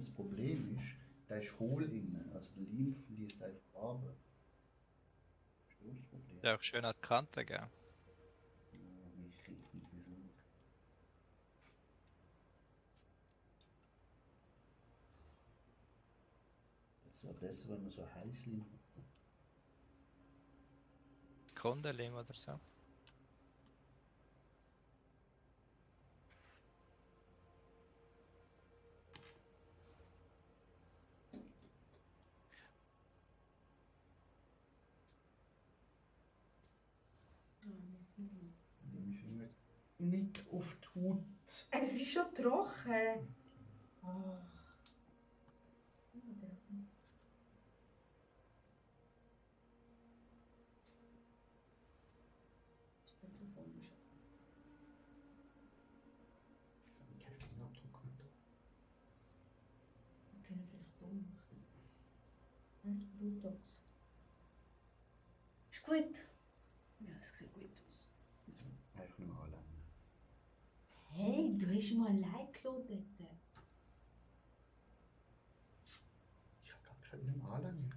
Das Problem ist, der ist hohl innen. Also der Leim fließt einfach runter. Das ist das Problem. Ja, auch schön an die Kante, gell? Ja, Michi, wieso? Es wäre besser, wenn man so ein Heißleim hat. Konderling oder so. Meine Finger nicht auf die Haut. Es ist schon trocken. Ach. Ich bin so komisch. Kein Fingerabdruck mehr. Wir können vielleicht dumm machen. Botox. Ist gut. Ja, es sieht gut aus. Einfach nur anlängen. Hey, du hast mal allein gelassen dort. Ich habe gerade gesagt, nicht mehr anlängen.